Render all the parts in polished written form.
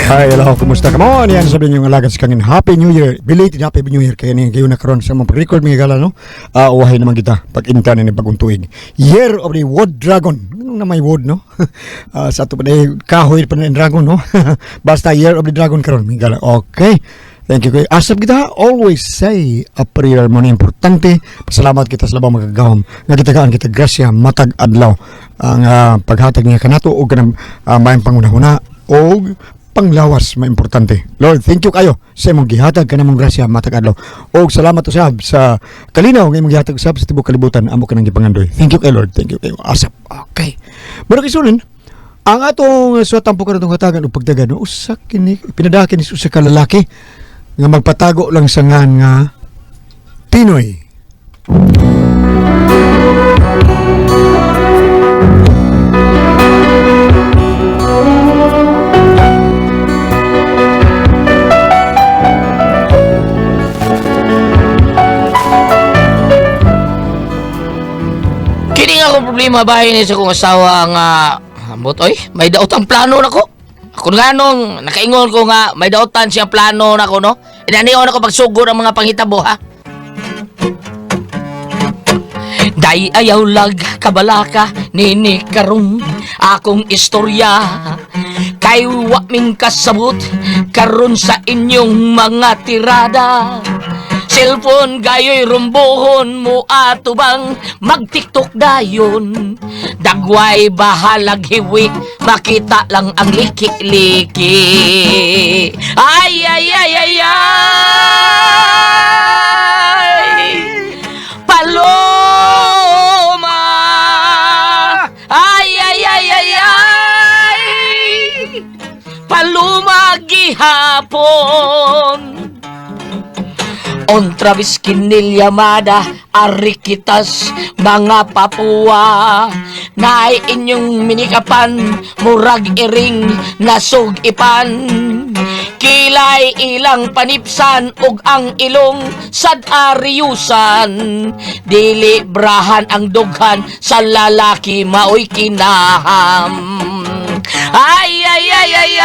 Hi, hello, kumusta ka mo? Niyan sabi niyo nga alagad sa kangin. Happy New Year. Belated Happy New Year kaya niyan kayo na karon sa mga record mga gala, no? Uwahay naman kita pag inta ni bagong tuig. Year of the Wood Dragon. Anong na may wood, no? Sa ato pa na kahoy pa na dragon, no? Basta Year of the Dragon karon mga gala. Okay. Thank you kayo. Asap kita, always say a prayer mo na importante. Pasalamat kita sa labang magagawam. Nga kita kaan kita grasya matag adlaw ang paghatag niya kanato o kanang maayong pangunahuna o panglawas maimportante. Lord, thank you kayo sa imong gihatag kanamong grasya matag adlaw. Og salamat usab sa kalinaw nga imong gihatag usab sa tibuok kalibutan amo kanang gipangandoy. Thank you kay Lord. Thank you kayo. Asap. Okay. Mura kisunin, ang atong suwat tampo karon hatagan og pagdagan no, usa kini pinadaki ni usa ka lalaki nga magpatago lang sa ngan nga Pinoy. Kini nga akong problema bahin ni sa kong asawa nga ambot oy, may daot ang plano nako. Kung nganong nakaingon ko nga may daotan siya plano nako no. Inanion ako pagsugod ang mga panghitabo ha. Day ayaw lag kabalaka nini karon akong istorya kay wa ming kasabot karon sa inyong mga tirada. Cellphone gayo'y rumbuhon mo atubang mag-TikTok dayon. Dagway bahalag hiwi, makita lang ang liki-liki. Ay, ay, ay, ay, ay! Paloma! Ay, ay, ay, ay, ay! Paloma gihapon! Ontra vez kinilyamada, arikitas, mga Papua. Naay inyong minikapan, murag iring, nasug ipan. Kilay ilang panipsan, ug ang ilong sad ariyusan. Dili brahan ang dughan, sa lalaki maoy kinaham. Ay, ay, ay, ay,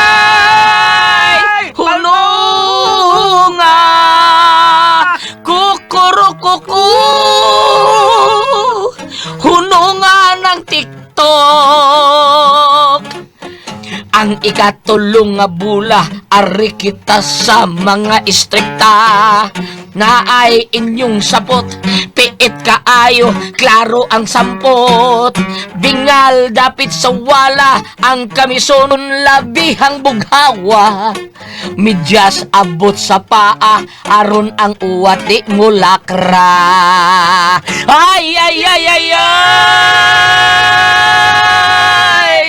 ay! Hulunga! Kukurukuku! Hununga ng TikTok! Ang ikatulong nga bula, ari kita sa mga istrikta na ay inyong sapot, piit kaayo, klaro ang sampot. Bingal dapit sa wala, ang kamison labihang bughawa. Midyas abot sa paa, aron ang uwat di mo lakra. Ay, ay, ay, ay, ay!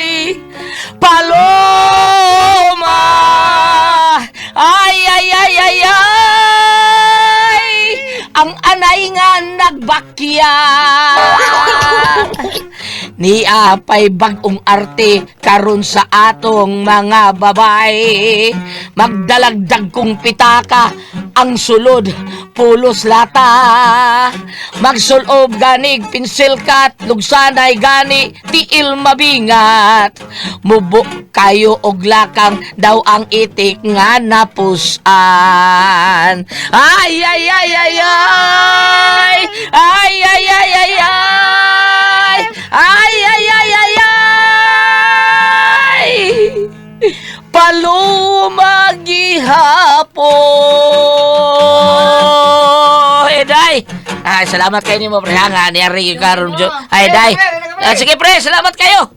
Paloma! Ay, ay, ay, ay, ay! Ang anay nga nagbakya! Ni apay bagong arte karon sa atong mga babae. Magdalagdag kong pitaka ang sulod pulos lata. Magsulob ganig pinsil kat lugsanay gani tiil mabingat. Mubo kayo og lakang daw ang itik nga napusan. Ay ay ay ay ay ay ay ay ay ay ay ay ay ay ay Paluma gihapon. Eh, day. Ay, salamat kayo ni mo, pre. Ha, nga, niyari yung karon dyan. Ay, day. Ah, sige, pre, salamat kayo.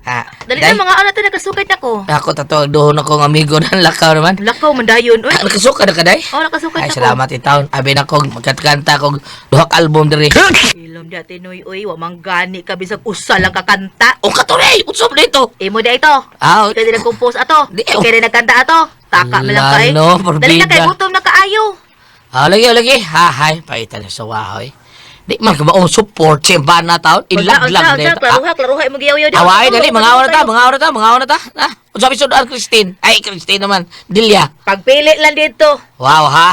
Ah, Dali day. na mga ano to nakasukit ako. Ako, totoo, doon akong amigo ng lakaw naman. Lakaw man dayon oy. Ah, nakasuka na ka, day? Oh, nakasukit Ay, ako. salamat in taon. Abi na kong magkatkanta kong duha ka album diri. Ilom dati noy oy, wa man gani ka bisag usa lang ka kanta. O katunay, unsab dito. Imo di ito. Ah, Ikaw din nag-compose ato. Di, oh. Ikaw din nagkanta ato. Taka man lang kay. Lalo, Dali na kay porbida. gutom na kaayo. Ah, lagi, lagi. Ha, hay. Paitan na sa wahoy. Di man ka maong support siya ba na taon? Ilaglag Unsa, na unsa, ito. Klaruha, klaruha imong giyaw-yaw di. Away, dali. Mga na ta, mga na ta, mga na ta. Ah, unsa bisod an Christine? Ay, Christine naman. Dilya. Pagpili lang dito. Wow, ha.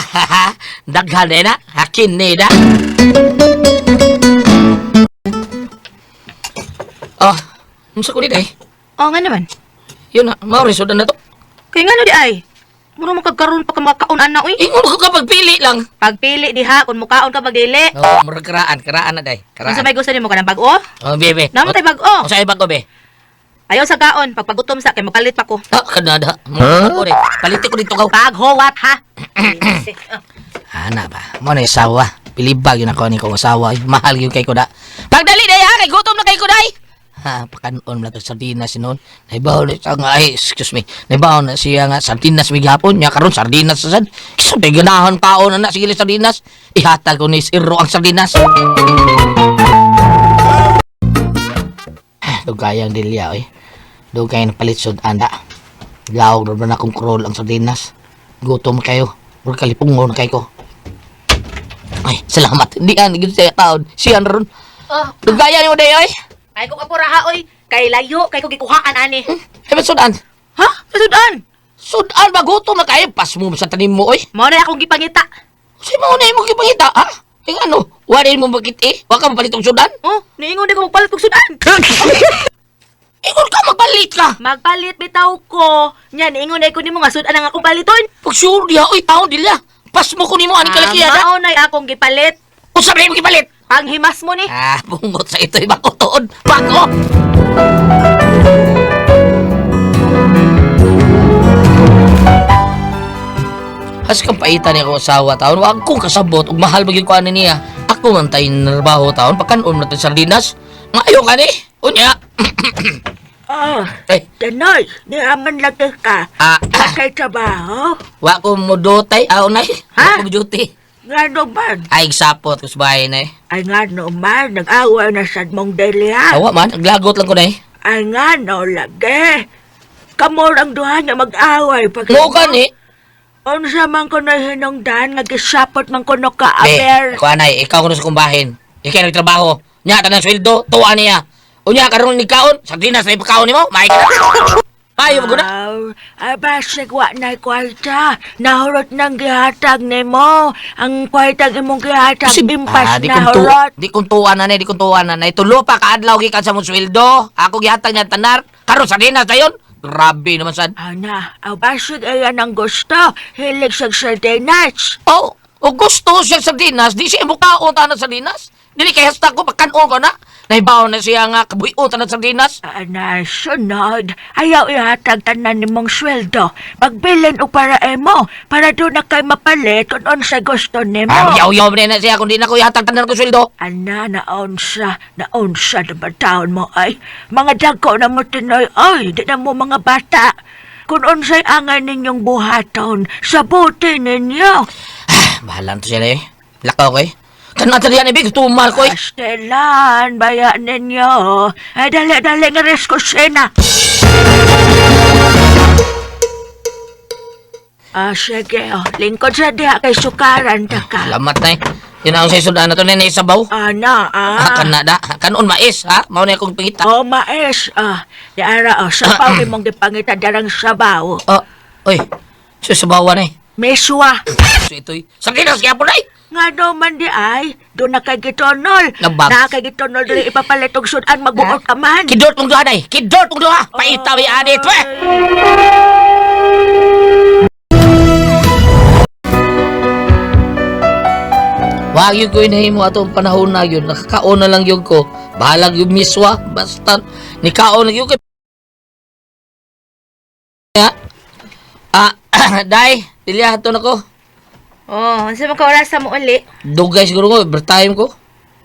Daghan eh na. Hakin ni da. Oh, unsa ko ni day? Oh, nga naman. Yun na, mao rin sudan na to. Kay ngano di ay? Mura mo kagkaroon pa ka makaon ana uy. Ingon ko ka pagpili lang. Pagpili diha kung mukaon ka magdili. Oh, murag karaan, karaan na day. Unsa Karaan. may gusto nimo kanang bag-o? Oh, bebe. Namo tay bag-o. Unsa ay bag-o be? Ayaw sa kaon, pagpagutom sa kay mopalit pa ko. Ah, kanada. Huh? Ko rin. Paliti ko dito ka. Paghowat ha. Ana ba? Mo na asawa. Pilibag yun ako ni kong asawa. Ay, mahal yun kay ko da. Pagdali day ha, kay gutom na kay ko day. Ha, pakanon mo na to sardinas noon. Naibaw na siya nga, ay, excuse me. Naibaw na siya nga sardinas may gihapon. Nya karon sardinas sa sad. Kisa day ganahan kaon na na sige sardinas. Ihatag ko ni Siro ang sardinas. Ah, dugayang dilya eh. Dugay na palit sud anda. Lawag na ba na akong krol ang sardinas. Gutom kayo. Murag kalipungon na kayo ko. Ay, salamat. Hindi an, hindi siya taon. Siya na ron. Oh, Dugaya ni mo day, oy. ay ko kapura ha oy. Kay layo kay ko gikuhaan ani. Ay, ba't sudan? Ha? Sa sudan. Sudan ba gutom na kayo? Pas mo sa tanim mo, oy. Mao na akong gipangita. Kasi mo na imong gipangita, ha? Yung ano, wala mo bakit eh? Wa ka mapalit og sudan? Oh, niingon di ko magpalit og sudan. Ingon ka, magpalit ka. Magpalit bitaw ko. Nya niingon ay ko nimo nga sudan ang akong paliton. Pag sure diha, oy, taon dilya. Pas mo ko nimo, aning kalaki, Ah, ha? mao na akong gipalit. Unsa ba imong gipalit? Panghimas mo ni. Ah, bungot sa ito'y bago tuon. Bago! Has kang paitan niya akong asawa taon. Wag kong kasabot ug mahal bagay ko ani niya. Ako man tayo narbaho taon. Pagkanon na tayo sardinas. Ngayon ka ni. Unya. Oh, Ay, Danoy, niaman lagi ka. ah, Kay trabaho? wa ko mudutay. Aw nay. Ha? Wa ko duty. Nga naman. Ay, sapot ko sa bahay na eh. Ay nga naman, nag-away na sad mong dili ha. Awa man, naglagot lang ko na eh. Ay nga no, lagi. Kamor ang duha nga mag-away. Pag Mo ka ni. Unsa man ko na hinungdan, nga gisapot man ko no ka, Be, aber. ako anay, ikaw ko na sa kumbahin. Ikaw nagtrabaho. Nya, tanang sweldo, tuwa niya. Unya, karon ni kaon, sardinas na ipakaon nimo, maay ka. Maayo mo guna. Aw, ay basig wa na kwarta. Nahurot nang gihatag nimo. Ang kwartang imong gihatag, impas Ah, di kong tu, nahurot. di kong tuwa na di kong tuwa na Tulo pa kaadlaw gikan sa mong sweldo. Ako gihatag niya tanar. Karon sardinas dayon. Grabe naman sad. Ana, aw basig ayan ang gusto. Hilig sa sardinas. Oh, o gusto siya sardinas, di siya mukaon tanan sardinas. Dili kay hasta ko pagkanon ko na. Nahibaw na siya nga kabuyo tanan sardinas. Ana, sunod. Ayaw ihatag tanan nimong sweldo. Pagbilin og para emo, para doon na kay mapalit kung unsa gusto nimo. Ah, yaw-yaw na siya kung di na ko ihatag tanan ko sweldo. Ana, naunsa, naunsa na ba taon mo ay? Mga dagko na mo tinoy, ay, di na mo mga bata. Kung unsay angay ninyong buhaton, sabuti ninyo. Ah, bahala na to siya na eh. Lakaw ko eh. Kanang talian ibig, tumal ko eh. Pastelan, baya ninyo. Ay, dali, dali nga res kusina. Ah, sige, oh. Lingkod sa diha kay sukaran ta ka. Salamat na eh. Yun ang sa sudan na to na sabaw. Ana, Ah, ah. kanada. Kanon mais, ha? Mao na akong pangita. Oh, mais, ah. Diara, oh, sabaw imong gipangita darang sabaw. Oh, oy. Sa sabawan eh. Meswa. So ito'y sardinas kaya po na eh. Nga naman di ay, doon na kay gitonol. Nabab. Na kay gitonol dili ipapalit og sudan magbuot ka man. Kidort mong duha na eh. Kidort mong duha. Paita may ani ito eh. Wag yun ko inahimo atong panahon na yun. Nakakaon na lang yun ko. Bahalag yung miswa. Basta nikaon lang yun ko. Ya. Ah, day, dilya ato na ko. Oh, unsa man ka oras mo uli? Dugay siguro ko, overtime ko.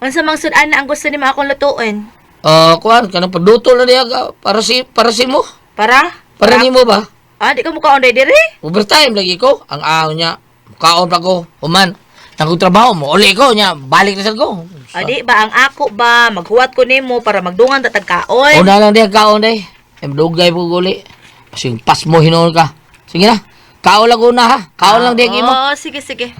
Unsa mang sudan na ang gusto nimo akong lutuon? Ah, kuan kanang paduto na niya ka para si mo. Para? Para nimo ba? Ah, di ka mukaon day diri? Overtime lagi ko. Ang aw niya, kaon pa ko. Human, nagkong trabaho mo, uli ko niya, balik na sad ko. Ah, di ba ang ako ba maghuwat ko nimo para magdungan ta tagkaon? Una lang diya kaon day. Ay dugay po guli. Kasi pas mo hinuon ka. Sige na. Kaon lang una ha. Kaon lang diya imo. Oh, sige sige.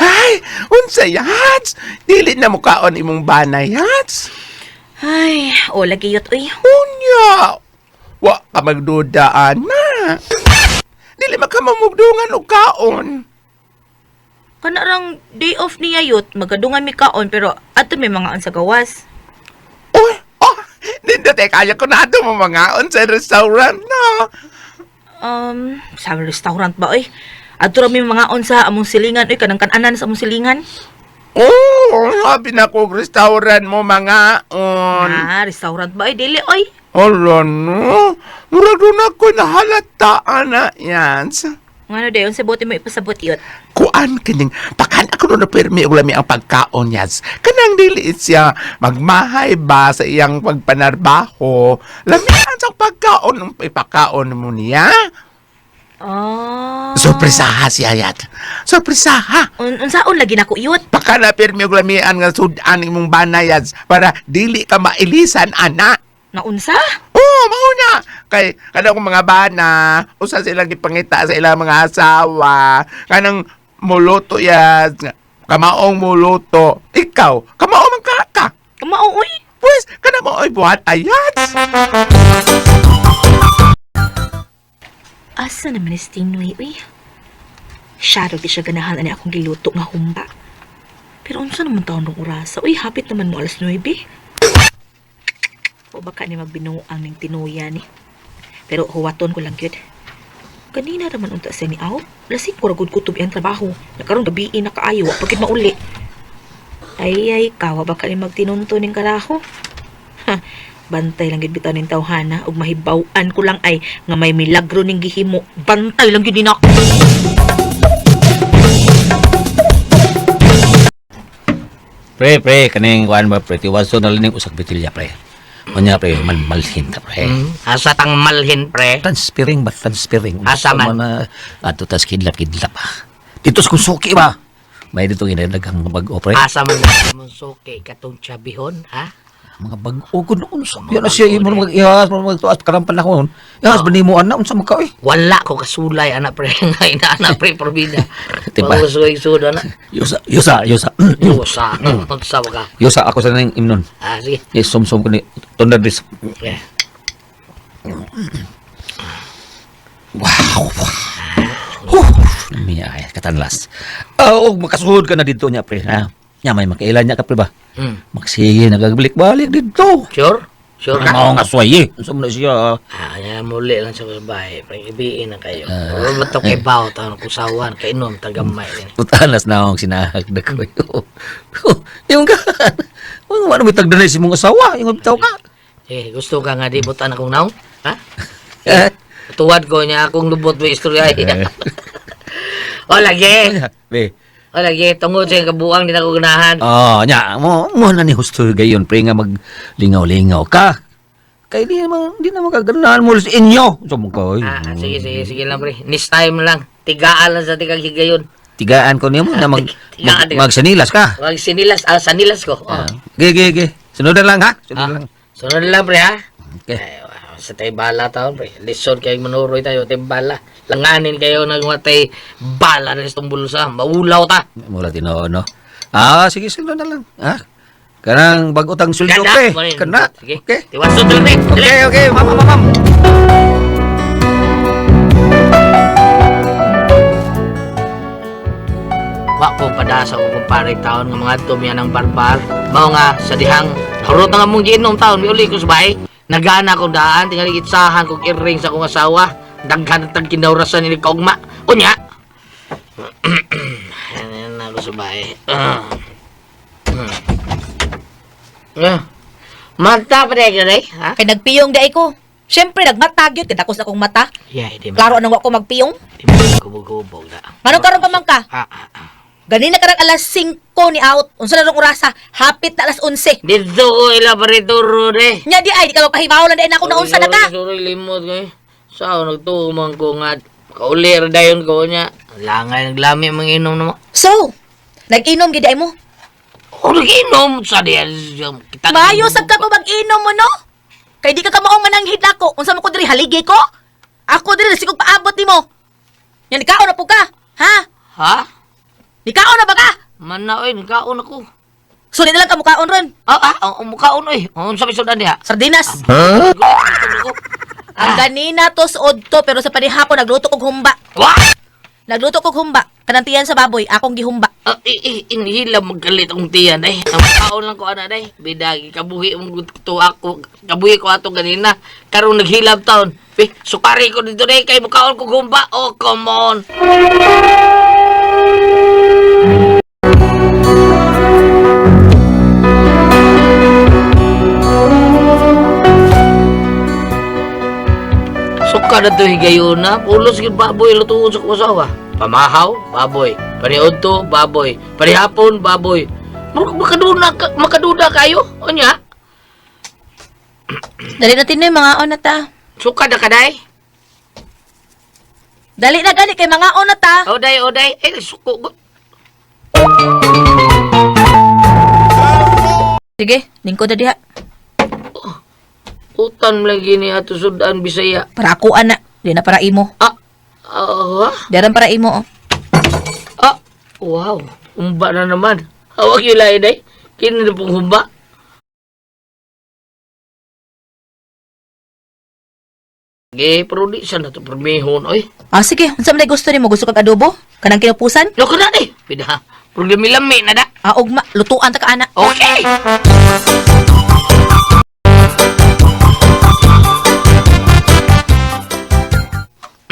Ay, unsay hats? Dili na mukaon imong banay hats. Ay, o lagi yot uy. Unya. Wa ka magduda ana. Dili man ka mamugdungan og kaon. Kanarang day off niya yut, magadungan mi kaon pero ato may mga sa gawas. Uy, oh, nindot eh, kaya ko na ito mo mga on sa restaurant, no? Sa restaurant ba oy? Adto ra mi mga on sa among silingan oy, kanang kananan sa among silingan. Oh, sabi na ko restaurant mo mga on. Ah, restaurant ba oy? Dili oy. Ala no, murag doon ako nahalata, ana, yans. Ngano dayon sa bote mo ipasabot yut. Kuan kining pakan ako no pirmi og lami ang pagkaon yas. Kanang dili siya magmahay ba sa iyang pagpanarbaho. Lami ang sa pagkaon ang ipakaon mo niya. Ah. Sorpresaha siya yat. Sorpresaha. Unsaon lagi nako yut? Baka na pirmi og lamian nga sud-an imong banayas para dili ka mailisan ana. Naunsa? Oo, mauna. Kay kanang akong mga bana, usa silang gipangita sa ilang mga asawa, kanang muluto ya, kamaong muluto. Ikaw, kamaong man ka ka. Kamao oy. Pues, kanang mo oy buhat ayat. Asa naman ni Tinoy, uy? Siya raw di siya ganahan ani akong giluto nga humba. Pero unsa naman taon rong orasa? Uy, hapit naman mo alas 9. O baka ni magbinuang ning tinuya ni. Pero huwaton ko lang gyud. Kanina raman unta siya ni out. Lasing ko ra gud kutob iyang trabaho. Nakaron gabi na kaayo, wa pagid mauli. Ay ay, kawa baka ni magtinunto ning karaho. Ha, bantay lang gid bitaw ning tawhana ug mahibaw-an ko lang ay nga may milagro ning gihimo. Bantay lang gid ni nako. Pre, pre, kaning kuan ba pre, tiwaso na lang ning usak bitilya pre. Unya pre, malmalhin ta pre. Asa tang malhin pre. Transferring ba transferring? Asa man? Ato tas kidlap kidlap ah. Dito sa kusuki ba? May dito ginadaghang mga bag-o pre. Asa man na mong suki katong tiyabihon, ha? Mga bag-o gud unsa. Yan na siya imo mag ihas mo magtuas karang panahon. Ihas ba nimo ana unsa man ka oy? Wala ko kasulay anak pre nga ina anak pre probina. Diba? Wala ko anak. Yusa, yusa, yusa. Yusa, unsa ka? Yusa ako sa ning imnon. Ah, sige. Yes, sumsum ko ni tunda dis. Eh, Wow. Huh. Miya ay katanlas. Ah, og makasuhod ka na dito niya pre ha. Nya may makailan niya ka pre ba? Magsige nagagbalik-balik dito. Sure? Sure ka? Mao nga suway eh. Unsa man na siya? Ah? Ah, kaya muli lang sa bahay. Pre, ibiin na kayo. Pero ba't kay bawo taon kusawan, kainom, tagamay. Putanas na akong sinahag na ko. Yung ka. Ano may tagdanay si mong asawa? Yung bitaw ka. Eh, gusto ka nga di butan akong naong? Ha? Eh. Tuwad ko niya akong lubot mo istorya. O lagi. Be. O lagi, tungod sa iyong kabuang di na ko ganahan. Oh, nya mo mo na ni husto gayon pre nga maglingaw-lingaw ka. Kay di naman kaganahan mo sa inyo. So mo ka. Oy. Ah, sige, sige, sige lang pre. Next time lang. Tigaan lang sa tigang higayon. Tigaan ko nimo na mag, Tigaan, mag tigaan. magsanilas ka. Wag sinilas, ah, sanilas ko. Oh. Ah. Ge ge ge. Sunod na lang ha. Sunod Ah, na lang. sunod lang pre ha. Okay. Ay, wow, sa tayo bala taon pre. Lison kayo manuroy tayo, tayo bala. Langanin kayo ng mga tayo bala na itong bulsa. Maulaw ta. Mura tinuod no. Ah, sige sunod na lang. Ah. Kanang bag-utang sweldo pre. Kana. Sige. Okay. Tiwaso dali pre. Dali. Okay, okay, mama, mama. Wa ko padasa ko kumpare taon nga mga tumiyan ng barbar. Mao nga sa dihang harot na nga mong giinom taon miuli ko sa bahay. Nagana ko daan tingali itsahan kog iring sa akong asawa. Daghan tag kinawrasan ni kaugma. Unya. Ano na ako sa bahay. Ah. Mata pa rin eh, ha? Kay nagpiyong di ay ko. Siyempre nagmata gyud kay dakos akong mata. Yeah, di Klaro nang wa ko magpiyong. Di man gubog-gubog na. Nganong karon pa man ka? Ah, ah, ah. Ganina karang alas 5 ni out. Unsa na rong orasa? Hapit na alas 11. Dito ko ila parituro de. Nya di ay di ka magpahibaw lang di ay na ako naunsa na ka. Sorry, limot ko eh. Sao, nagtuman ko nga. Kauli, dayon ko niya. Langay, naglami, manginom naman. So, nag-inom gid ay mo. Oh, nag-inom sa diyan. Kita Maayo sab ka ko mag-inom mo no? Kay di ka kamaong mananghid ako. Unsa man ko diri haligi ko? Ako diri sikog paabot nimo. Nya nikaon na po ka. Ha? Ha? Nikaon na ba ka? Mana, oy, nagkaon ako. So di na lang ka mukaon ron. Ah, ah, oh, mukaon, oy. Oh, sabi sudan diha. Sardinas. Huh? Ang ganina to suod to pero sa panihapon nagluto kog humba. Wah! Nagluto kog humba. Kanang tiyan sa baboy, akong gihumba. Ah, inhila magkalit akong tiyan day. Ang kaon lang ko ana day. Bida kabuhi mong to ako, kabuhi ko ato ganina. Karon naghilab taon. Be, sukari ko dito day kay mukaon ko humba. Oh, come on. Suka na to higayuna. Pulos gyud baboy lutuon sa kusawa. Pamahaw, baboy. Paniudto, baboy. Panihapon, baboy. Murag makaduda kayo. Unya? Dali na Tinoy, mga na ta. Suka na kaday. Dali na gani kay mga na ta. Oday, oday. Eh, suko. Sige, lingkod na diha. Utan lagi ni ato sudan Bisaya. Para ako ana, di na para imo. Ah, ah, Daran para imo oh. ah. Wow, humba na naman. Hawag yung lain day. Kini na pong humba. Ge, pero di siya na to permihon, oy. Ah sige, unsa man gusto nimo? Gusto kag adobo? Kanang kinupusan? Loko na di. Pida. Pero lami na da. Ah, ugma, lutuan ta ka ana. Okay.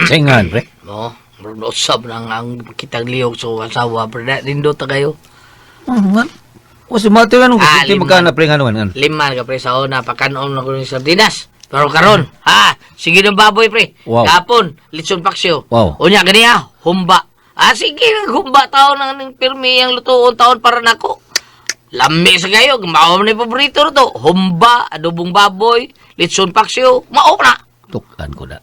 Singan, pre. No, murag usab na ang kitang lihok sa asawa, pero na nindot ta kayo. Man. O si Mateo ano Ah, gusto lima. magkana pre ngano man. Lima ka pre sa una, pakanon na ko ng sardinas. Pero karon, ha, sige ng baboy pre. Wow. Kapon, litson paksyo. Wow. Unya ganiya, humba. Ah, sige, humba taon ang ning pirmi ang lutuon taon para nako. Lami sa kayo, mao na yung paborito na to. Humba, adobong baboy, litson paksyo, mao na. Tukan ko na.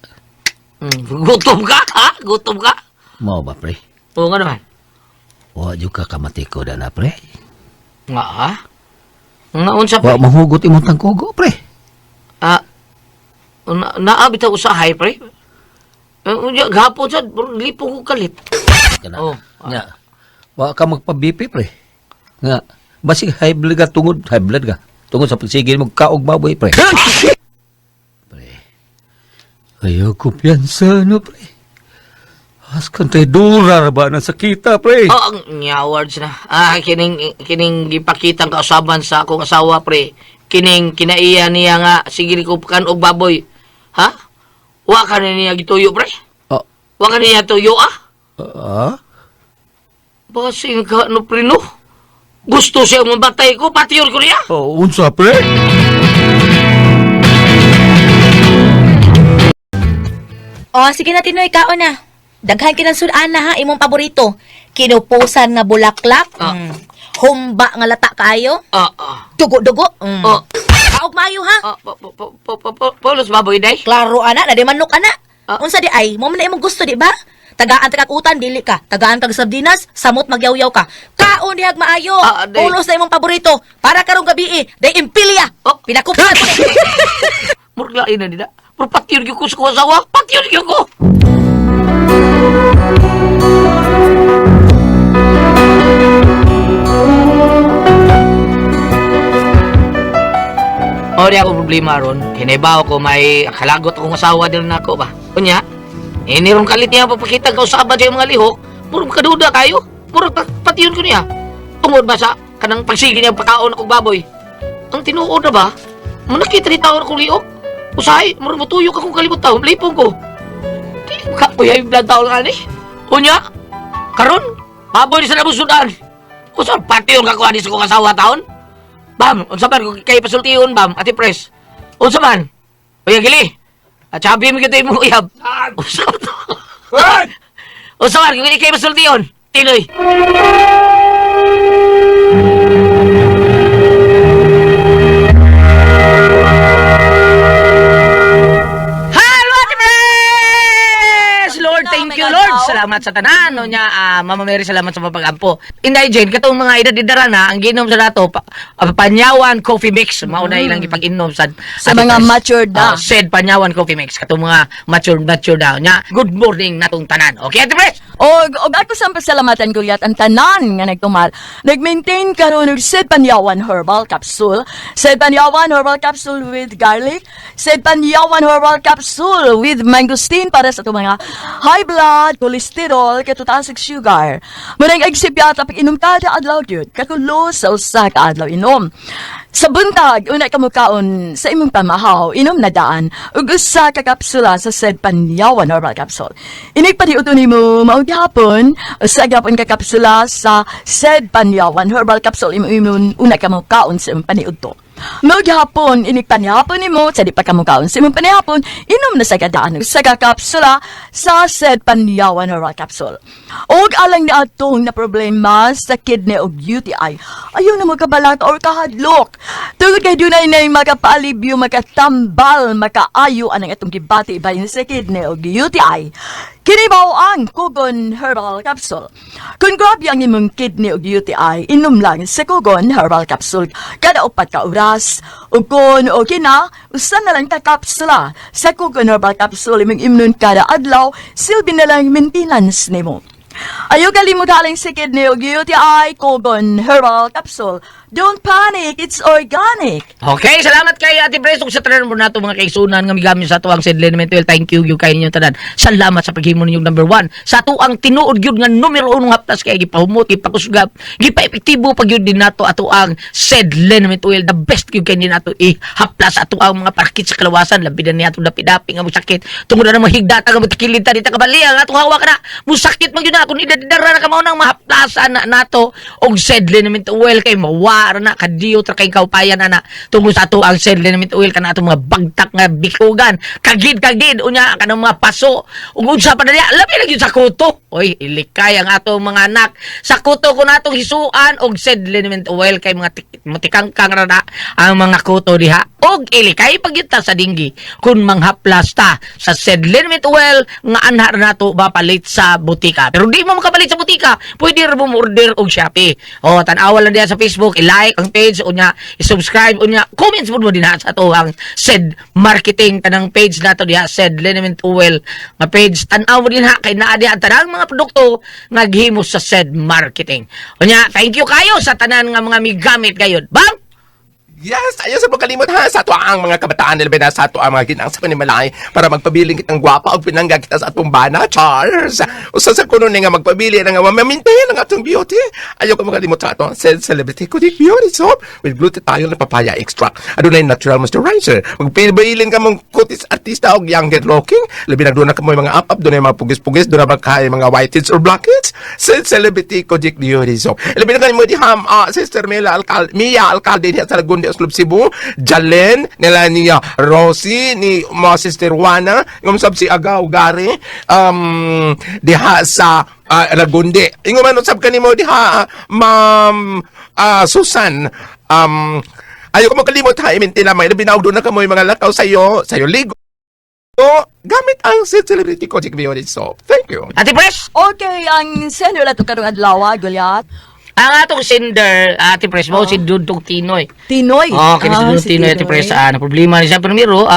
Gutom ka, ha? Gutom ka? Mao ba pre? Oo nga naman. Wa jud ka kamati ko da na pre. Nga, ha? Nga, unsa Wa pre? mahugot imong tangkugo pre. Ah, na, naabit ako usahay, pre. Eh, unya, gahapon sad, lipo ko kalit. Kana. Oh. Nga. Wa ka magpa-BP pre. Nga. Basig high blood ka tungod high blood ka. Tungod sa pagsigil mo kaog baboy pre. Pre. Ayaw kumpiyansa no pre. Askan tayo dura ra ba na sakita pre. Oh, ang nya awards na. Ah, kining kining gipakitang kausaban sa akong asawa pre. Kining kinaiya niya nga sige ko pakan og baboy. Ha? Wa ka na niya gituyo pre. Oh. Wa ka niya tuyo ah. Ah? Basing ka no pre no. Gusto siya mabatay ko, patiyon ko niya. Oh, unsa pre? Oh, sige na Tinoy, kaon na. Daghan kinang sudan na ha, imong paborito. Kinupusan nga bulaklak. Ah. Humba nga lata kaayo. Ah, ah. Dugo-dugo. Oh. Kaog maayo ha. Ah, polos baboy day. Klaro ana, na di manok ana. Ah. Unsa di ay, mo man na imong gusto di ba? Tagaan ta kag utan dili ka. Tagaan kag sardinas, samot magyawyaw ka. Kaon dihag maayo. Ah, day. Pulos na imong paborito. Para karong gabi eh, day impilya. Oh. Pinakupan ko ni. Murag lain na nila. Pero patiyon gyud ko sa akong asawa. Patiyon gyud ko. O, di ako problema ron. Kinabaw ko may kalagot akong asawa din na ako ba. Unya, eh, nirong kalit niya papakita kausaban sa iyong mga lihok. Murag kaduda kayo. Murag patiyon ko niya. Tungod ba sa kanang pagsige niya pakaon akong baboy? Ang tinuod na ba? Manakita ni taon akong liok. Usahay, murag mutuyok akong kalimot taon. Lipong ko. Di, kapoy ay blood taon nga ni. Unya, karon, baboy ni sa labos sudan. Usa, patiyon ka kuha ni sa kong asawa taon. Bam, unsa man kung kay pasultihon bam, ati pres. Unsa man? Uy, gili. At sabi mo kita imong uyab. Unsa man to? Unsa man kung kay pasultihon? Tinoy. Hello, Ate Pres! Lord, thank you, Lord. Salamat sa tanan. No, niya, Mama Mary, salamat sa mapagampo. Inday Jane, katong mga edad idara na, ang ginom sa dato, Panyawan Coffee Mix. Mauna ilang ipag-inom sa Sa Ate mga Pres. matured na. Said Panyawan Coffee Mix. Katong mga mature, mature na. Nya, good morning natong tanan. Okay, Ate Pres? Og ako sa pasalamatan Gulyat ang tanan nga nagtumal. Nag-maintain karon og Sid Panyawan Herbal Capsule, Sid Panyawan Herbal Capsule with garlic, Sid Panyawan Herbal Capsule with mangosteen para sa itong mga high blood, cholesterol. kolesterol, katutaas og sugar. Murang agsipyata pag inom kada adlaw gyud, katulo sa usa ka adlaw inom. Sa buntag, una ka mukaon sa imong pamahaw, inom na daan ug usa ka kapsula sa said Panyawan Herbal Capsule. Inig paniudto nimo mao gihapon, usa gihapon ka kapsula sa said Panyawan Herbal Capsule imo imon una ka mukaon sa imong paniudto. Mao gihapon, inig panihapon nimo sa di pa ka mukaon sa imong panihapon, inom na sa kadaan usa ka kapsula sa said Panyawan Herbal Capsule. Og alang ni atong na problema sa kidney og UTI, ayaw na magkabalaka or kahadlok. Tungod kay dunay na makapaalibyo, makatambal, makaayo anang atong gibati bahin sa kidney og UTI. Kini mao ang Kugon Herbal Capsule. Kung grabe ang imong kidney og UTI, inom lang sa Kugon Herbal Capsule kada 4 ka oras. Ug kung okay na, usa na lang ka kapsula sa Kugon Herbal Capsule imong imnon kada adlaw, silbi na lang maintenance nimo. Ayaw kalimot haling sa kidney og UTI, Kugon Herbal Capsule. Don't panic, it's organic. Okay, salamat kay Ate Pres ug sa tanan mo nato mga kaigsunan nga migamit sa atuang Said Liniment Oil. Thank you gyud kay ninyong tanan. Salamat sa paghimo ninyong number one. Sa atuang tinuod gyud nga numero uno nga haplas kay gipahumot, gipakusgap, gipaepektibo pa gyud din nato atuang Said Liniment Oil. The best gyud kay ni nato ihaplas atuang mga parakit sa kalawasan, labi na niya atong dapi-dapi nga musakit. Tungod na mahigdata nga mutikilid ta dita kabali ang atong hawak na musakit man gyud na kung idadara na ka mao nang mahaplasan na nato og Said Liniment Oil kay mawa na kadiyo tra kay kaupayan ana tungod sa ato ang Said Liniment Oil kana atong mga bagtak nga bikugan, kagid kagid, unya kanang mga paso ug unsa pa na diya, labi na gyud sa kuto. Oy, ilikay ang atong mga anak sa kuto kun atong hisuan og Said Liniment Oil kay mga mutikangkang ra na ang mga kuto diha og ilikay pagyud ta sa dinggi kun manghaplas ta sa Said Liniment Oil nga anha ra nato ba palit sa butika. Pero di mo makapalit sa butika, pwede ra mo order og Shopee o tan-awa lang diha sa Facebook, i-like ang page, unya i-subscribe, unya comments mo dinha sa ato ang Said Marketing kanang page nato diha, Said Liniment Oil nga page. Tan-aw mo dinha kay naa diha ang tanang mga produkto nga gihimo sa Said Marketing. Unya thank you kayo sa tanan nga mga migamit gayon. Bang. Yes, ayaw sa pagkalimot ha sa ato ang mga kabataan, nila na sa ato ang mga ginang sa panimalay para magpabiling kitang gwapa o pinangga kita sa atong bana, Charles. Usa sa kuno ni nga magpabili na nga ma-maintain ang atong beauty. Ayaw ka makalimot sa ato ang Celebrity Kudik Beauty Soap with glutathione na papaya extract. Adunay natural moisturizer. Magpabilin ka mong kutis artista og younger looking. Labi na doon na ka mo mga up-up, doon na mga pugis-pugis, doon na ba kay mga whiteheads or blackheads. Sa Celebrity Kojic Beauty Soap. Labi na kayo mo di ham, Sister Mila Alcal Mia Alcalde diha sa Lagundi, Oslob, Cebu. Jalen, nila niya Rosie, ni mga Sister Juana, yung sab si Agaw Gary, diha sa Lagundi. Ingon man usab kanimo diha, Ma'am Susan, ayaw ko makalimot ha, iminti lamang, labi na og doon na kamo mga lakaw sayo, sayo ligo, gamit ang Celebrity Kojic Beauty Soap. Thank you. Ate Pres, Okay, ang sender na ito karong adlaw, Goliath. Ang atong sender, Ate Pres, mo si Dudong Tinoy. Tinoy. Oh, kini si Ah, Dudong si Tinoy, Ate Pres, na problema ni siya primero,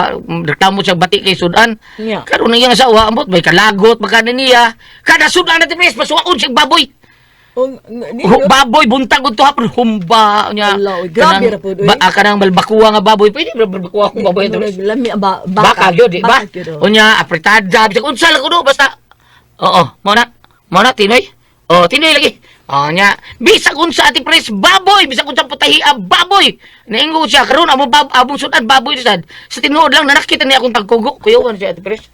reklamo siya bati kay sudan. Karon iyang asawa, ambot may kalagot magkano niya. Kada sudan, Ate Pres, pasuwaon siya baboy. Oh, Baboy buntag udto hapon humba niya. Ala, oy, grabe ra pud, oy. Ba, kanang balbakuwa nga baboy. Pwede ba balbakuwa kung baboy, Ate Pres? Lami ba Baka gyud, di ba? Baka gyud, oh. Unya apretada, bisag unsa lang kuno basta. Oo, mo na. Mo na Tinoy. Oh, Tinoy lagi. Oh, nya, bisag unsa, Ate Pres, baboy, bisag unsa putahi ang baboy. Naingo siya karon amo bab among sudan baboy sad. Sa tinuod lang nanakita niya akong tagkugo. Kuyawan siya, Ate Pres.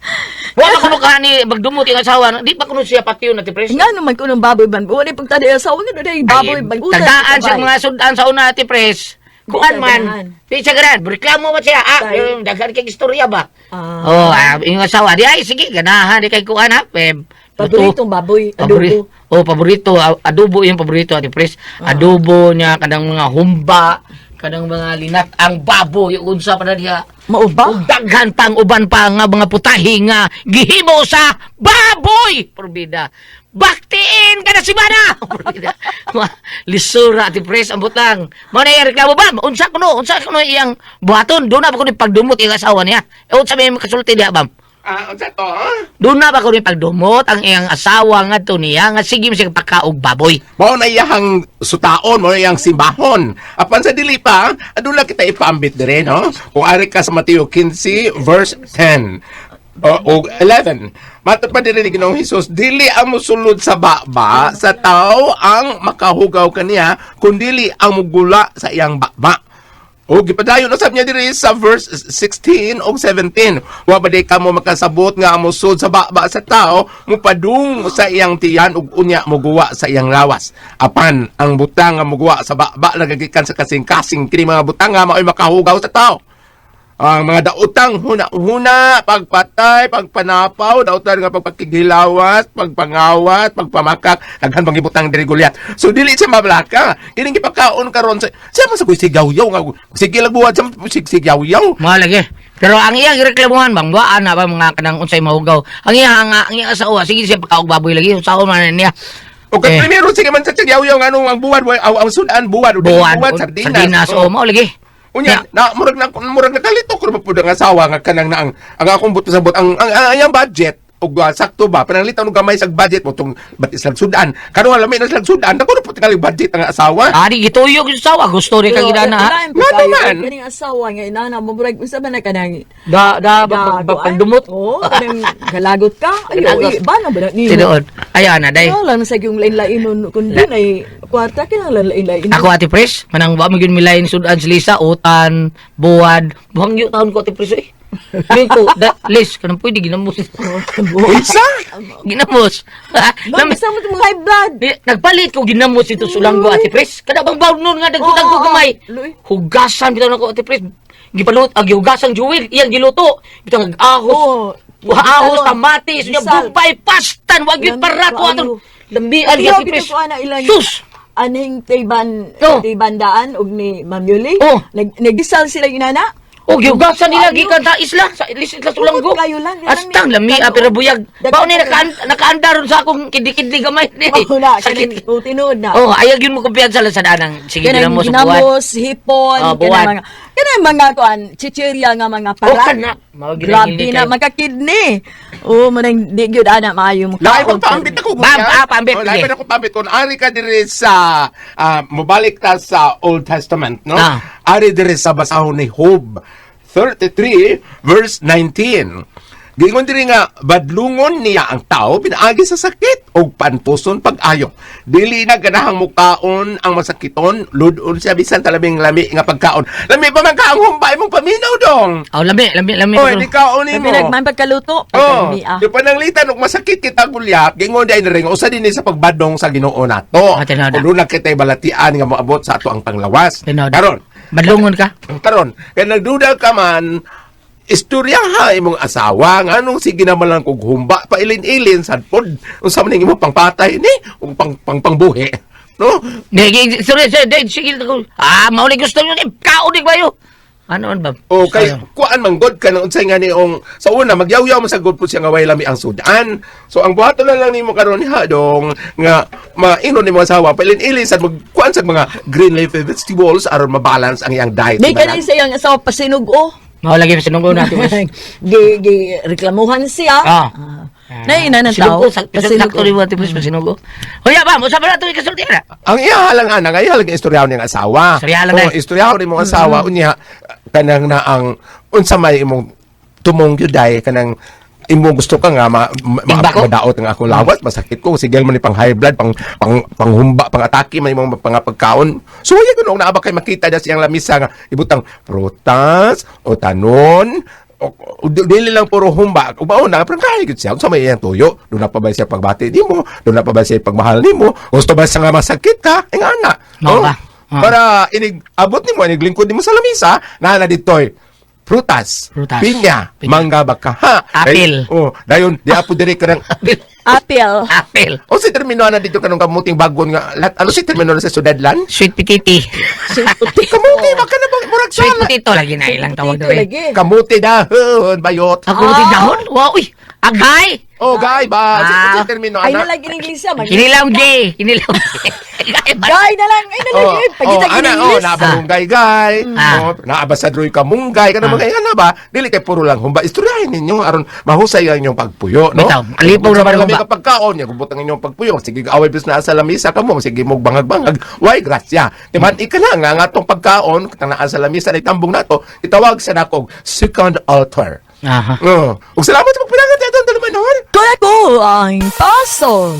Wa pa kuno kahani magdumot yung asawa, di pa kuno siya patiyon, Ate Pres. Nga naman kunong baboy ban. Wala pagtadi asawa nga dai baboy Ay, ban. tagaan siya mga sudan sa una, Ate Pres. Kuan Di siya man. ganahan. Di siya ganahan. Reklamo man siya. Tay. Yung daghan kay istorya ba? Ah. Oh, yung asawa. Di ay, sige, ganahan. Di kay kuan ha. Eh, Paboritong baboy, adobo. Oh, paborito. Adobo yung paborito, Ate Pres. Adobo niya, kanang mga humba, kanang mga linat ang baboy, yung unsa pa na diha. Mao ba? Ug daghan pang uban pa nga mga putahi nga gihimo sa baboy. Porbida. Baktiin ka na si Mana. Porbida. Lisura, Ate Pres, ambot lang. Mao na iyang reklamo ba? Unsa kuno iyang buhaton? Doon na ba kuno pagdumot iyang asawa niya? E unsa may makasulti diha, bam? Ah, unsa to? Ah? Doon na ba kuno pagdumot ang iyang asawa ngadto niya nga sige mo siya pakaog baboy? Mao na iyang sutaon, mao na iyang simbahon. Apan sa dili pa, aduna kita ipaambit dire, no? Kung ari ka sa Mateo 15 verse 10. O, og 11. Matod pa diri ni Ginoong Hesus, dili ang mosulod sa baba sa tao ang makahugaw kaniya, kundili ang mugula sa iyang baba. O gipadayon usab niya diri sa verse 16 o 17. Wa ba di kamo makasabot nga ang mosud sa baba sa tao mupadung sa iyang tiyan ug unya moguwa sa iyang lawas? Apan ang butang nga moguwa sa baba nagagikan sa kasing-kasing, kini mga butang nga mao'y makahugaw sa tao. Ang mga daotang huna-huna, pagpatay, pagpanapaw, daotan nga pagpakighilawas, pagpangawat, pagpamakak, daghan bang ibutang diri, Gulyat. So dili siya mablaka. Kining gipakaon karon sa siya man sa kuy sigaw-yaw nga sige lang buhat sa sigyaw-yaw. Mga lagi. Pero ang iyang reklamuhan bang wa na ba mga kanang unsay mahugaw. Ang iyang asawa sige siya pagkaog baboy lagi usaon man niya. O kay Eh. primero sige man sa sigyaw-yaw nga anong ang buwan ang sudan buwan o dili Buwan, buwan sardinas. sardinas Oh. o mao lagi. Unya, na murag nakalito ko pud ang asawa nga kanang na ang akong buto sa bot ang iyang budget og sakto ba pananglitan og gamay sa budget mo tong batis lang sudan karon lami na silang sudan dako na pud tingali budget ang asawa. Ari gituyo gyud sa asawa gusto rin kag inana ha. Nga naman. Kaning asawa nga inana mo murag unsa ba na kanang Da da da- pagdumot. Oo, kanang galagot ka. Ayo, Galagot. ba na ba na nimo? Tinuod. Ayan na day. Wala man sa yung lain-lainon kun di nay kwarta kinahanglan lain-lainon. Ako, Ate Pres, manang wa mo gyud milain sudan si Lisa, utan, buwad, buhang yu taon ko, Ate Pres eh. Miko, da, Liz, kanang pwede ginamos. Isa. Ginamos. Ma'am, sa mo itong high blood. Di, nagpalit ko ginamos ito sulanggo, Ate Pres. Kada bang bawon nun nga dagko-dagko Oo, gamay. Luy. Hugasan bitaw nako, Ate Pres. Gipalut ag gihugasan Jewel, iyang giluto. Bitaw ag ahos. Oo. Ahos Bisal. kamatis, nya Bisal. bumpay pastan wag gyud Lami parato kaayo. atong lambian Tiyaw Ate Pres. gid ko ana ilang Sus. Anhing tayban Oh. taybandaan og ni Ma'am Yuli. Oh. Nagdisal sila inana. O gihugasan nila Ayo. gikan sa isla, sa isla Sulanggo. Tungod kayo lang, Astang lami Kayo. pero buyag. Daghan Bao ni kayo. nakaandar ron sa akong kidli-kidli gamay ni. Oh, na, Sakit. kaning tinuod na. Oh, ayaw yun mo kumpiyansa lang sa danang. Sige, Kanang ginamos buwan. ginamos, hipon, Oh, buwan. kanang mga kuan, chichirya nga mga para. Oh, kana. Mao Grabe ginahili na kayo. magka-kidney. Oh, manang di gyud ana maayo mo. Lahi pang paambit ako. Bam, Gulyat. paambit, Oh, lahi sige. pa ako paambit. Kung ari ka diri sa, mobalik ta sa Old Testament, no? Ah. Ari diri sa basahon ni Job 33 verse 19. Gingon diri nga badlungon niya ang tao pinaagi sa sakit og pantuson pag-ayo. Dili na ganahang mukaon ang masakiton, ludon siya bisan talabing lami nga pagkaon. Lami pa man ka ang humba imong paminaw dong. Oh, lami, lami, lami. Oy, di kaon nimo. Pinagman pagkaluto, Oh, pagkalami ah. yung pananglitan og masakit kita, Gulyat, gingon dai ring usa din ni sa pagbadong sa Ginoo nato. Ah, tinuod. Kung doon kita'y balatian nga moabot sa ato ang panglawas. Tinuod. Karon, Badlungon ka. karon, kay nagduda ka man, istoryaha imong asawa nga anong sige naman lang kog humba pa ilin-ilin sad pod unsa man ning imong pangpatay ni ug pang, pang pangbuhi, no? Di, di, sorry, sorry, di, sige. Ah, mauli gusto nyo. Eh, kaon di kayo. Ano man ba? O kay Sayo. kuan man god ka nang unsay nga niong sa una magyawyaw mo sa god po siya nga way lami ang sudan. So ang buhaton na lang nimo karon ni hadong nga mainon nimo asawa pailin-ilin sad magkuan sa mga green leafy vegetables aron mabalance ang iyang diet. Di Di ba kaning na? sa iyang asawa pasinog oh. Mao lagi sinugo natin. Gi gi reklamuhan siya. Ah. Nay ina ng tao. Sinugo, sakto rin mo natin, please, pasinugo. Hoy, ba, mo sa na ito ikasulti na. Ang iya lang ana, ang iya lang istoryahan niyang asawa. Istoryahan lang O, dahil. istoryahan nimo asawa unya kanang na ang unsa may imong tumong gyud ay kanang imong gusto ka nga Timbako? madaot ang akong lawas, masakit ko, sige man ni pang high blood, pang pang panghumba, pang atake man imong mga pagkaon. So wala kuno naa ba kay makita da siyang lamisa nga ibutang prutas o tanon o dili lang puro humba. Ubaon na pero kaya gyud siya unsa may iyang tuyo, doon na pa ba siya pagbati nimo, doon na pa ba siya pagmahal nimo, gusto ba siya nga masakit ka eh nga na. Mao Oh, ba? Ah. Para inig abot nimo inig lingkod nimo sa lamisa naa na ditoy prutas, Prutas. pinya, Pinya. mangga baka ha. Apple. Day, oh, dayon di apo diri kanang Apple. Apple. O si termino na dito kanong kamuting bagon nga lat, ano si termino na sa sudadlan? Sweet potato. Kamuti baka na bang murag Sweet sala. potato lagi na ilang tawag Dito doon. lagi. Kamuti dahon bayot. Ako ah. Dahon? Wow, uy. Agay. Oh, gay ba? Si, Ah. si termino Ay ana. na lang in English siya. Kinilaw gay. Kinilaw gay. Agay ba? Gay na lang. Ay na lang. Oh, eh. Pagita oh, ana, in oh, English. nabarunggay gay. Ah. Oh, naabasadroy kamunggay kana mga ana ba? Dili kay puro lang humba. Istoryahin ninyo aron mahusay ang inyong pagpuyo, no? Bitaw, kalipaw na ba ng humba? Kami pagkaon, nya gubot ang inyong pagpuyo. Sige away bis na sa lamisa kamo, sige mo bangag-bangag. Way grasya. Timan ika na nga nga atong pagkaon katang naa sa lamisa ni tambong nato, itawag sa nakog second altar. Aha. Oh, ug salamat sa pagpinangat atong tulumanon. Kuya ko ang Paso.